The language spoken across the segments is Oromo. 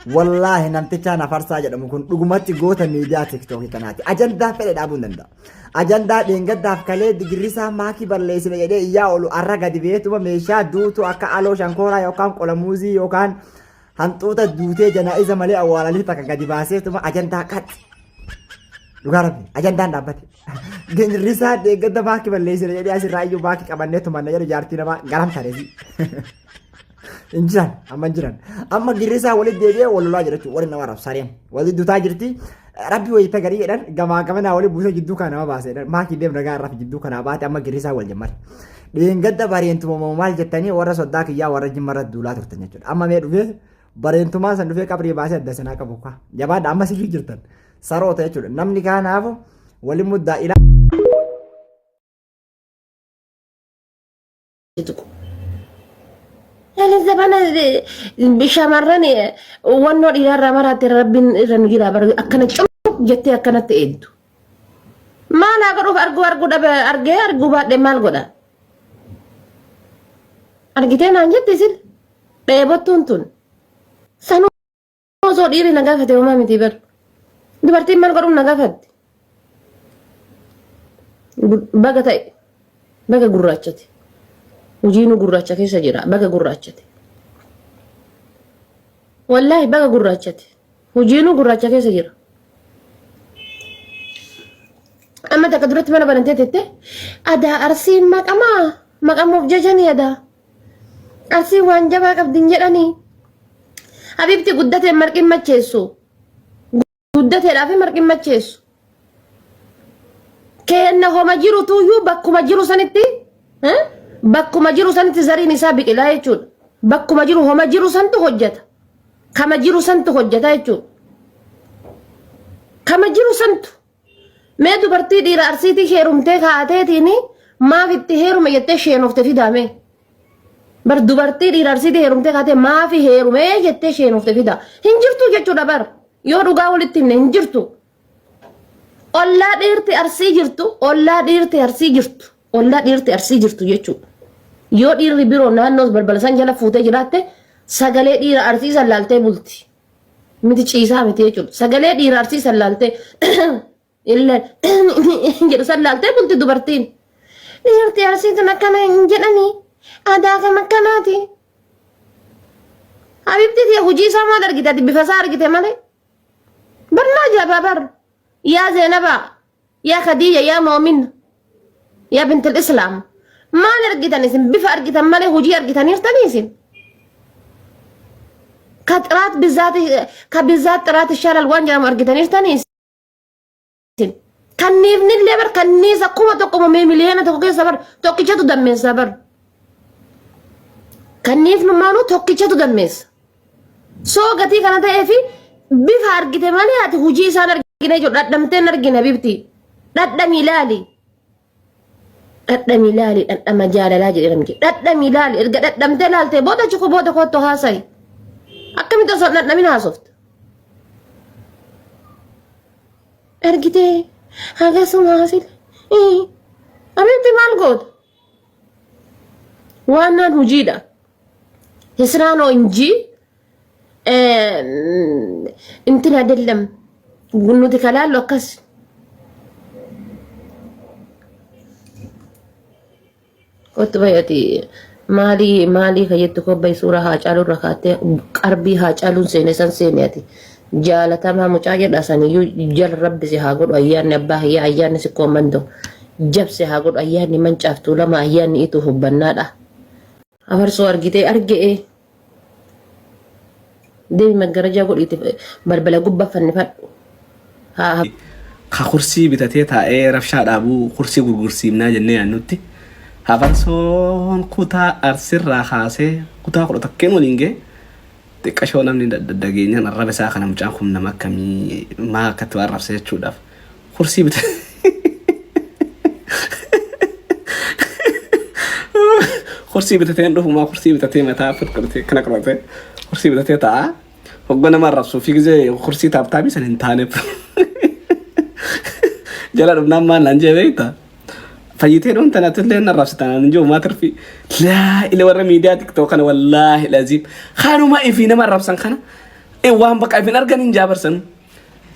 Wallaahi namtichaan Afarsaa jedhamu kun dhugumatti goota miidiyaa tiktookii kanaati. Ajandaa fedhe dhaabuu hin danda'a. Ajandaa dheengaddaaf kalee digirrisaa maakii balleessine jedhee iyyaa oolu arra gadi beetuma meeshaa duutuu akka aloo shankooraa yookaan qola muuzii yookaan hantuuta duutee janaa'iza malee awwaalanii takka gadi baaseetuma ajandaa qaxxi. Dhugaa rabbi ajandaan dhaabbate. Girrisaa dheengadda maakii balleessine jedhee asirraa iyyuu maakii qabannee tumanna jedhu jaartii namaa garam tareesi. Hin jiran amma hin jiran. Amma girrisaa walitti deebi'ee wal lolaa jira jechuudha. Waliin nama arrabsa sareen. Walitti dutaa jirti. Rabbi wayita garii jedhan gamaa gamanaa waliin buusee jidduu kana nama baase jedhan. Maakii deem nagaa irraa jidduu kanaa baate amma girrisaa wal jammare. Dheengadda bareentuma maal jettanii warra soddaa kiyyaa warra jimma irratti duulaa turtan jechuudha. Amma mee dhufee bareentumaa san dhufee qabrii baasee adda sanaa qabu kaa. Jabaadha amma sirrii jirtan. Saroota jechuudha. Namni kaanaafu waliin muddaa ilaa. Tuqu. Ani zabana shamarran wannoo dhiiraarraa maraatte rabbiin irra nu jira bara akkana culuq jettee akkanatti eegdu. Maal haa godhuuf arguu arguu dhabe argee arguu baadhee maal godha? Argitee naan jette isin dheebottuun tun. Sanuu osoo dhiirri na gaafate homaa miti bar. Dubartiin maal godhuuf na gaafatti? Baga ta'e. Baga gurraachate. Hojiinuu gurraacha keessa jira. Baga gurraachate. Wallaahi baga gurraachate. Hojiinuu gurraacha keessa jira. Amma takka duratti mana banantee tette adaa arsiin maqamaa maqamuuf jajanii adaa. Arsiin waan jabaa qabdi hin jedhanii. Habibti guddateen marqin macheessu. Guddateedhaa fi marqin macheessu. Keenna homa jiru tuyyuu bakkuma jiru sanitti bakkuma jiru sanitti zariin isaa biqilaa jechuudha. Bakkuma jiru homa jiru santu hojjeta. Kama jiru santu hojjeta jechuudha. Kama jiru santu. Mee dubartii dhiira arsiitii heerumtee kaateetiin maaf itti heerume jettee sheenofte fidaa mee. Bar dubartii dhiira arsiitii heerumtee kaatee maaf heerume jettee sheenofte fidaa. Hin jirtu jechuudha bar. Yoo dhugaa walitti himne hin jirtu. Ollaa dhiirti arsii jirtu, ollaa dhiirti arsii jirtu, ollaa dhiirti arsii jirtu jechuudha. Yoo dhiirri biroo naannoo balbala san jala fuutee jiraatte sagalee dhiira arsii san laaltee bulti. Miti ciisaa miti jechuudha. Sagalee dhiira arsii san laaltee illee jedhu san laaltee bulti dubartiin. Dhiirti arsii tun akkana hin jedhanii aadaa kan akkanaati. Habibti tiyya hojii isaa maal argite ati bifa isaa argite malee. Barnaa ajaa'ibaa bar. Yaa Zeenabaa, yaa Khadija, yaa Moomin, yaa bintil Islaam. Maal argitan isin bifa argitan malee hojii argitaniirtanii isin. Ka xiraat bizaati ka bizaat xiraat ishaalaal waan jedhamu argitaniirtanii isin. Kanniifnillee bar kanniisa 1000 mee 1,000,000 keessa bar tokkichatu dammeessa bar. Kanniifnummaanuu tokkichatu dammeessa. Soo gatii kana ta'ee fi bifa argite malee ati hojii isaan argine jiru dhadhamtee hin argine habibti. Dhadhami ilaali. Dhadhami ilaali dhadhama jaalalaa jedhee namni jedhe. Dhadhami ilaali erga dhadhamtee ilaaltee booda chuku booda kottu haasa'i. Akkamitti osoo hin dhadhamin haasofta? Argitee hagasuma haasile. Habibti maal goota? Waannaan hojiidha. የስራ ነው እንጂ እንትን አይደለም። nuti kalaallu akkas. Kottu bayyati maalii maalii ka jettu kobbai suuraa Haacaaluu irra kaattee qarbii Haacaaluun seene san seene ati jaalatamaa mucaa jedha saniyyuu jala rabbi si haa godhu ayyaanni abbaa hiyyaa ayyaanni sikkoo mandoo jabse haa godhu ayyaanni mancaaf tuulama ayyaanni ituuf hubbannaadha. Afarsoo argitee arge'ee. Deemi maggarajaa godhiiti balbala gubbaa fannifadhu. Haa Ka kursii bitatee taa'ee rabshaa dhaabuu kursii gurgursiifnaa jennee yaannutti hafarsoon kutaa arsirraa kaasee kutaa kudha tokkeen waliin ga'e xiqqashoo namni dhageenyaan arraba isaa kana mucaan kun nama akkamii maa akkatti waan arrabsa jechuudhaaf kursii bita kursii bitatee hin dhufu maa kursii bitatee mataa firqirtee kana qabatee kursii bitatee ta'a hogga nama arrabsuu fi gizee kursii taaptaabii san hin taaneef jala dhufnaan maal naan jee beekta fayyitee dhuun tanatti illee na arrabsita naan hin jiru maa tirfi laa ila warra miidiyaa tiktook kana wallaahi laziim kanuma ifii nama arrabsan kana Waan bakka ifin argan hin jaabarsan.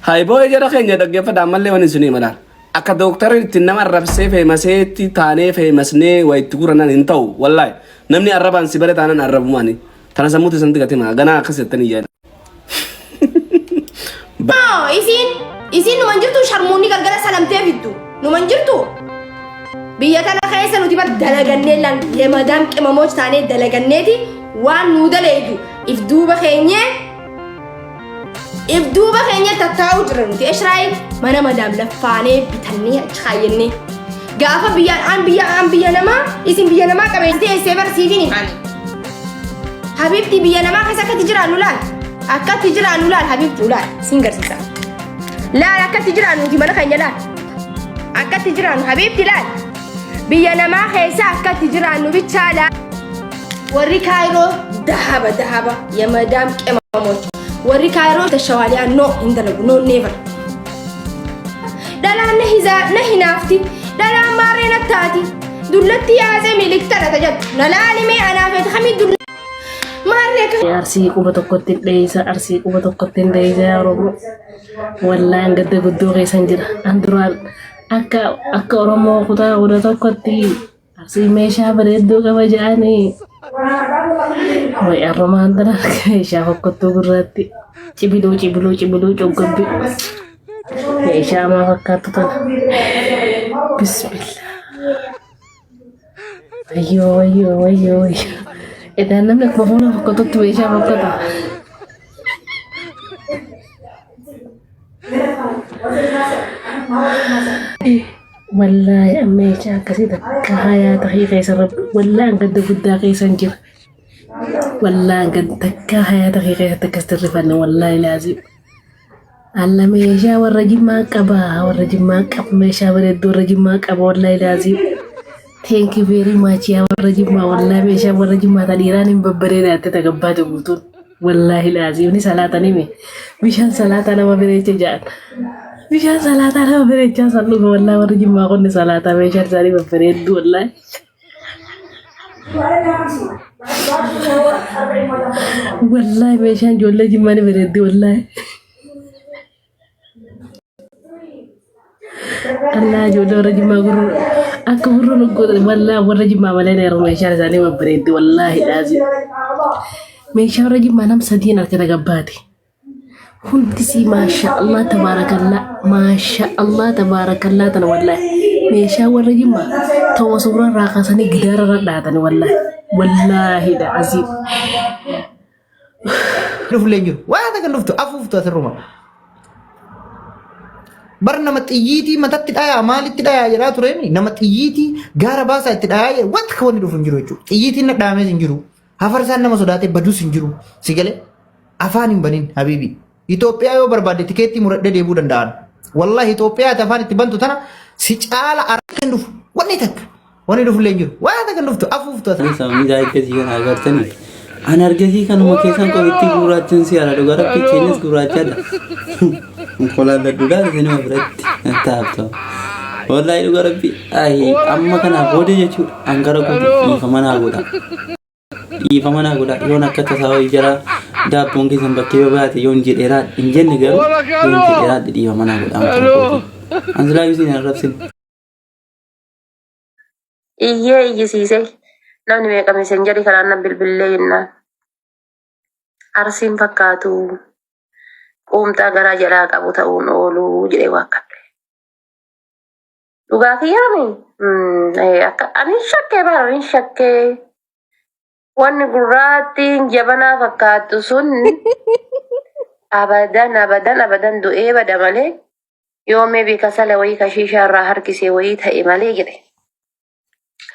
Hayi boo'ee jara keenya dhaggeeffadha ammallee waan isinii malaan. Akka dooktarri ittiin nama arrabsee feemaseetti taanee feemasnee waa itti guranan hin ta'u wallaahi. Namni arrabaan si bare taanan arrabumaani. Tana sammuutti sanatti gatima ganaa akkas jettanii yaada. No, isiin isiin numan jirtu sharmuunni galgala salamtee fiddu. Numan jirtu. Biyya tana keessa nuti bar dalagannee lan yemadaan qimamoch taanee dalaganneeti waan nuu daleeydu if duuba keenyee if duuba keenyee tattaa'uu jira nuti Eshraayi mana madaam laffaanee bitannee achi kaayyannee. Gaafa biyya an biyya an biyya namaa isin biyya namaa qabeessitee eessee barsiitiin himaani. Habibti biyya namaa keessa akkatti jiraannu laal. Akkatti jiraannu laal habibti laal siin garsiisa. Laal akkatti jiraannu nuti mana keenya laal. Akkatti jiraannu habibti laal. Biyya namaa keessa akkatti jiraannu bichaa laal. Warri Kaayiroo dahaba dahaba yamadaam qimamoch. Warri Kaayiroo tashawaaliyaa no hin dalagu no never. Dhalaan na hizaa na hinaafti. Dhalaan maarree na taati. Dullatti yaasee miliktadha tajattu. Na laalimee anaaf ati kamii dulla. Maarree akka Arsii quba tokkotti hin dheeysa, arsii quba tokkotti hin dheeysa yaa Oromoo. Wallaahi an gadda guddoo keessan jira. An duraan akka akka Oromoo kutaa kudha tokkotti Arsii meeshaa bareedduu qaba jedhanii. Way arromaan tana meeshaa fokkottuu gurraatti. Cibiluu cibiluu cibiluu coggobbi. Meeshaa maa fakkaattu tana. Bismillah. Wayyoo wayyoo wayyoo wayyoo. Edaan namni akkuma fuula fokkottutti meeshaa fokkata. Wallaahi amma jecha akkasii takka hayaata kee keessa rabbi wallaahi an gadda guddaa keessa hin jira. Wallaahi an gadda takka hayaata kee keessatti akkas tirrifanne wallaahi laazim. Alla meeshaa warra jimmaa qaba warra jimmaa qaba meeshaa bareedduu warra jimmaa qaba wallaahi laazim. Thank you very much yaa warra jimmaa wallaahi meeshaa warra jimmaa ta dhiiraan hin babbareeda itti tagabbaate guutuun. Wallaahi laazim ni salaatan hime bishaan salaataa nama bareecha jedhan. Bishaan salaataa nama bareechaa san dhuga wallaahi warri jimmaa kunni salaataa meeshaan isaanii babbareedduu wallaahi. Wallaahi meeshaan ijoollee jimmaa ni bareeddi wallaahi. Allah ijoollee warra jimmaa gurru akka gurru nu godhan wallaahi warra jimmaa malee na yeroo meeshaan isaanii babbareeddi wallaahi dhaazi. Meeshaa warra jimmaa nam sadiin harka gabbaate. Hundisii maasha Allah tabaarakallaa maasha Allah tabaarakallaa tana wallaahi meeshaa warra jimmaa ta'uu suuraa irraa kaasanii gidaara irra dhaatani wallaahi wallaahi dhaazi. Dhufullee hin jiru. Waan akka kan dhuftu afuuftu asirruma. Bar nama xiyyiitii matatti dhayaa maalitti dhayaa jedhaa tureemi nama xiyyiitii gaara baasaa itti dhayaa jedhu wanta akka wanni dhufu hin jiru jechuudha. Xiyyiitiin na dhaames hin jiru. Hafarsaan nama sodaatee badus hin jiru. Si galee afaan hin banin habiibi. Itoophiyaa yoo barbaadde tikeettii muradhee deebuu danda'an. Wallahi Itoophiyaa ati afaan itti bantu tana si caala arga hin dhufu. Wanni takka. Wanni dhufu illee hin jiru. Waan takka hin dhuftu afuuftu as. Sababni isaa ergasii kana agartanii. Ani argasii kanuma keessan qofitti gurraachan si ala dhugaa rabbii keenyas gurraachadha. Kolaalladhuudhaa isinuma biratti taabta. Wallaahi dhugaa rabbii ayi amma kanaa booda jechuudha an gara kooti dhiifama naa godha. Dhiifama naa godha yoon akka tasaa wayii jara daabboon keessan bakkee yoo baate yoon jedheeraa hin jenne garuu yoon jedheeraa dhiifama naa godha an gara kooti. An silaa isin hin arrabsine. Iyyee iyyisiisee namni meeqa messengerii kanaan na bilbillee jennaan. Arsiin fakkaatu quumxaa garaa jalaa qabu ta'uun oolu jedhee waakkadhe. Dhugaa kiyyaami akka ani shakkee bara ani shakkee wanni gurraattiin jabanaa fakkaattu sun abadan abadan abadan du'ee bada malee yoo maybe kasala wayii ka shiishaa irraa harkisee wayii ta'e malee jedhe.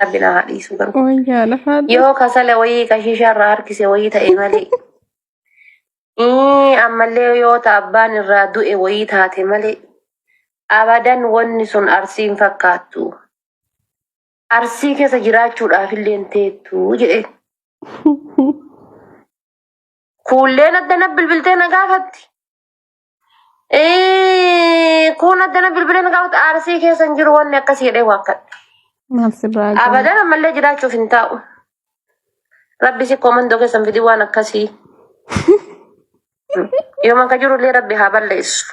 Rabbi naa haa dhiisu garuu. Wayyaa lafaa Yoo kasala wayii ka shiishaa irraa harkise wayii ta'e malee. Ammallee yoo ta abbaan irraa du'e wayii taate malee. Abadan wanni sun arsiin fakkaattu. Arsii keessa jiraachuudhaaf illee hin teettu jedhe. Kuulleen addana bilbiltee na gaafatti. Kun addana bilbilee na gaafatti arsii keessa hin jiru wanni akkasii jedhee waakkadhe. Maal sirraa ga'a? Abadan ammallee jiraachuuf hin taa'u. Rabbi si koomandoo keessan fidii waan akkasii. Yooma ka jirullee rabbi haa balleessu.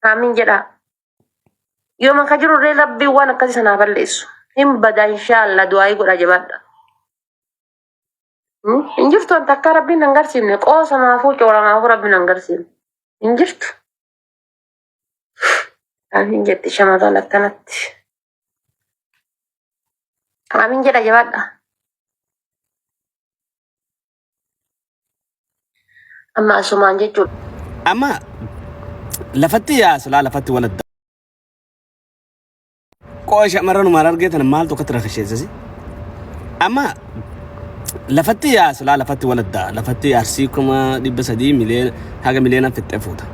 Aamiin jedhaa. Yooma ka jirullee rabbi waan akkasii sana haa balleessu. Hin bada inshaallah du'aayii godhaa jabaadha. Hin jirtu wanta akka rabbiin hin garsiifne qoosamaafuu cooramaafuu rabbiin hin garsiifne. Hin jirtu. Aamiin jetti shamarran akkanatti. Aamiin jedha jabaadha. Amma asumaan jechuudha. Amma lafatti yaa silaa lafatti wal adda. Qooy shamarran maal argee tana maaltu akkatti rakasheessasi? Amma lafatti yaa silaa lafatti wal adda lafatti arsii 300,000 miliyoona haga miliyoona fixxee fuuta.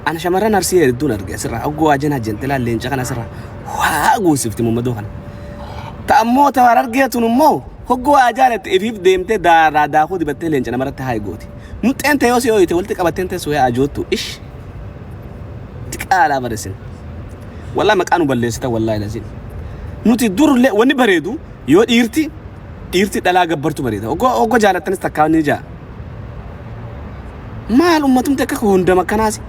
Ana shamarran arsii hedduun arge asirraa oggoo ajana jentilaa leenca kana asirraa waa guusifti mummadoo kana. Ta ammoo ta harargee tun immoo hoggoo waa jaalatte ifiif deemtee daaraa daakuu dibattee leenca namarratti haay gooti. Muxxeen ta'e yoo si ooyite walitti qabatteen teessu yaa ajoottu ish. Diqaalaa baresin. Wallahi maqaa nu balleessita wallahi lazim. Nuti durullee wanni bareedu yoo dhiirti dhiirti dhalaa gabbartu bareeda. Oggoo oggoo jaalattanis takkaa ni jaa. Maal ummatumti akka hundam akkanaasi.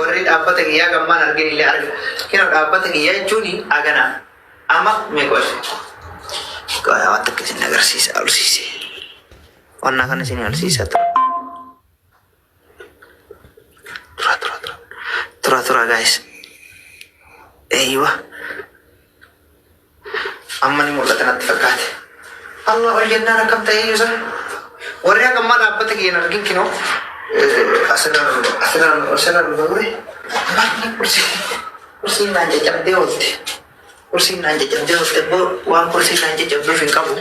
Warri dhaabbata kiyyaa gammaan argin illee arga. Kinoo dhaabbata kiyyaa jechuun agana. Amma mee qoy. Qoy waan takka isin agarsiisa olsiise. Wannaa kana isin olsiisa tura. Tura tura tura. Tura tura guys. Eeywa. Amma ni mul'ata natti fakkaate. Allah ol jennaan akkam ta'ee iyyuu sana. Warri akka ammaa dhaabbata kiyya hin argin kinoo asirraan asirraan asirraan dhufa ture. Baay'ee kursii kursiin naan caccabdee oolte. Kursiin naan caccabdee oolte immoo waan kursiin naan caccabduuf hin qabu.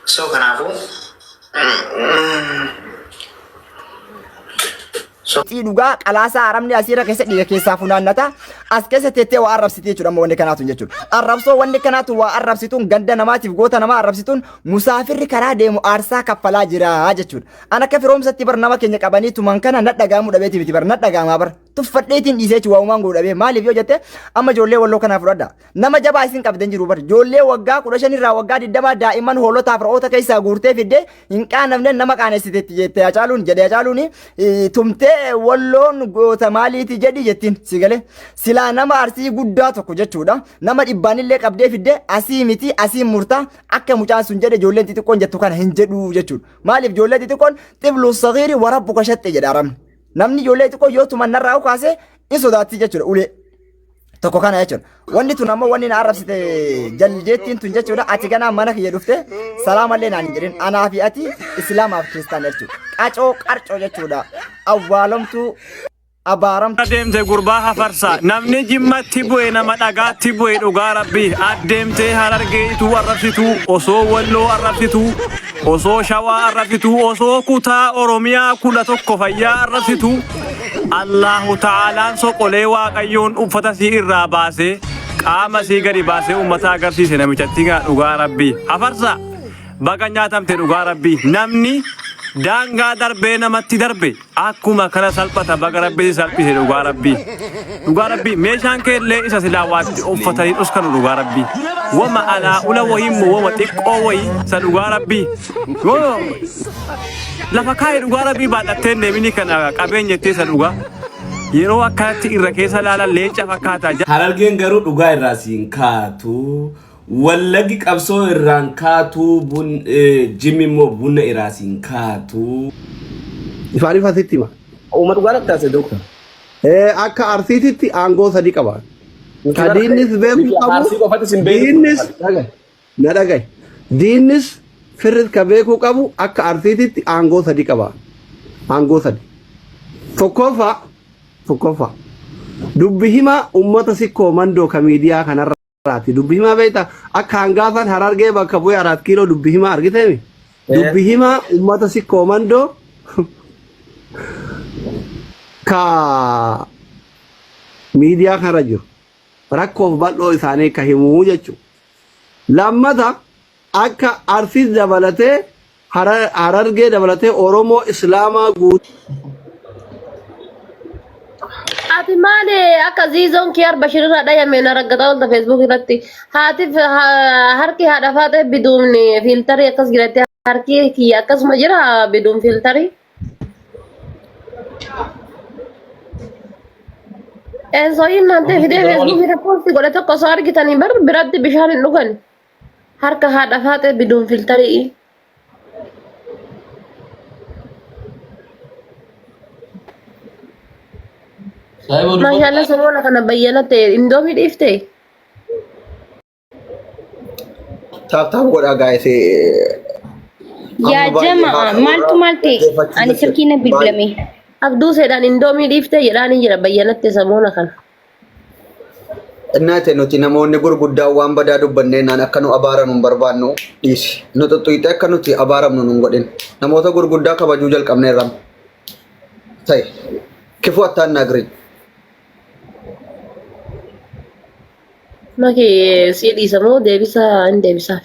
So kanaafuu so Xii dhugaa qalaasaa arabni asiirra keessa dhiiga keessaa funaannata as keessa teettee waa arrabsiti jechuudha amma wanni kanaatu jechuudha. Arrabsoo wanni kanaatu waa arrabsituun ganda namaatiif goota namaa arrabsituun musaafirri karaa deemu aarsaa kaffalaa jira jechuudha. An akka firoomsatti bar nama keenya qabanii tuman kana na dhaga'amuu dhabeeti miti bar na dhaga'amaa bar tuffadheetiin dhiisee jechuudha waa uumaan godhu dhabee maaliif yoo jette amma ijoollee walloo kanaa fudhadha. Nama jabaa isin qabdan jiru bar ijoollee waggaa 15 irraa waggaa 20 daa'imman hoolotaaf re'oota keessaa guurtee fiddee hin qaanafne nama qaanessiteetti jette Hacaaluun jedhe Hacaaluun tumtee walloon goota maaliiti jedhi jettiin si galee silaa nama arsii guddaa tokko jechuudha nama dhibbaanillee qabdee fidde asii miti asii murtaa akka mucaan sun jedhe ijoolleen xixiqqoon jettu kana hin jedhu jechuudha maaliif ijoollee xixiqqoon xiblu sagiiri warabbuka shaxxe jedha arabni namni ijoollee xixiqqoo yoo tuman narraa kaase in sodaatti jechuudha ulee. Tokko kana jechuudha. Wanni tun ammoo wanni na arrabsite jaldeettiin tun jechuudha. Ati ganaa mana kiyya dhufte salaamallee naan hin jedhin. Anaa fi ati islaamaaf kiristaana jechuudha. Qacoo qarcoo jechuudha. Awwaalamtuu abaaramtuu. Adeemte gurbaa hafarsa namni jimmatti bu'e nama dhagaatti bu'e dhugaa rabbii adeemtee harargee ituu arrabsituu osoo walloo arrabsituu osoo shawaa arrabsituu osoo kutaa oromiyaa 11 fayyaa arrabsituu Allaahu ta'aalaan soqolee Waaqayyoon uffata sii irraa baasee qaama sii gadi baasee uummata agarsiise namichattii kana dhugaa rabbii hafarsa baga nyaatamte dhugaa rabbii namni daangaa darbee namatti darbe akkuma kana salphata baga rabbii si salphise dhugaa rabbii dhugaa rabbii meeshaan kee illee isa silaa waatti uffatanii dhuskanu dhugaa rabbii wama alaa ula wayii immoo wama xiqqoo wayii isa dhugaa rabbii yoo Lafa kaa'i dhugaa rabbii baadhattee hin deemini kana qabeenya jettee isa dhugaa. Yeroo akkanatti irra keessa laalan leenca fakkaata. Harargeen garuu dhugaa irraa siin kaatu. Wallaggi qabsoo irraan kaatu. Bun, eh, jimmi immoo buna irraa siin kaatu. Ifaan ifa sitti hima. Uuma dhugaa natti haasa'e doktar. Akka Arsiititti aangoo sadi qaba. Nuti Ka bara diinnis beekuu nuti qabu, Arsii qofatti sin beeknu. diinnis dhaga'i, na dhaga'i. Diinnis firris ka beekuu qabu akka Arsiititti aangoo sadi qaba. Aangoo sadi. Tokkoffaa, tokkoffaa. Dubbi himaa ummata sikkoo mandoo ka miidiyaa kanarraati. Dubbi himaa beektaa akka hangaafan harargee bakka bu'ee araat kiiloo dubbi himaa argiteemi. Dubbi himaa ummata sikkoo mandoo ka miidiyaa kanarra jiru. Rakkoof bal'oo isaanii ka himuu jechuudha. Lammata akka Arsiis dabalatee Harargee dabalatee Oromoo Islaamaa guutuu Ati maali akka ziizoon kiyaar Bashir irraa dhayame na raggataa oolta Facebook irratti. Haati harki haadha faatee biduumni fiiltarii akkas jirattee Harki kiyya akkasuma jira biduun filtarii. Sooyin naantee fidee feesbuukii irra poostii godhe tokko osoo argitanii bar biratti bishaan hin dhugan. Harka haadha faaxee biduun filtarii. Saayiboo dubbadhu. Maashaallah samoona kana bayyana ta'e indoomii dhiiftee. Taap taap godhaa gaayis. Yaa Amma baay'ee jama'a haasa'u maaltu irraa maal ta'e dhaggeeffachuu ani jechuudha. silkii na Baay'ee. bilbilame. Abduu seedhaan indoomii dhiiftee jedhaanii jira bayyanatte samoona kana. Innaate nuti namoonni gurguddaan waan badaa dubbannee naan akka nu abaaran hin barbaannu dhiisi. Nu xuxxuyxee akka nuti abaaramnu nun godhin. Namoota gurguddaa kabajuu jalqabneerra. Ta'e. Kifuu attaan naagriin. Maki sii dhiisa moo deebisa hin deebisaaf.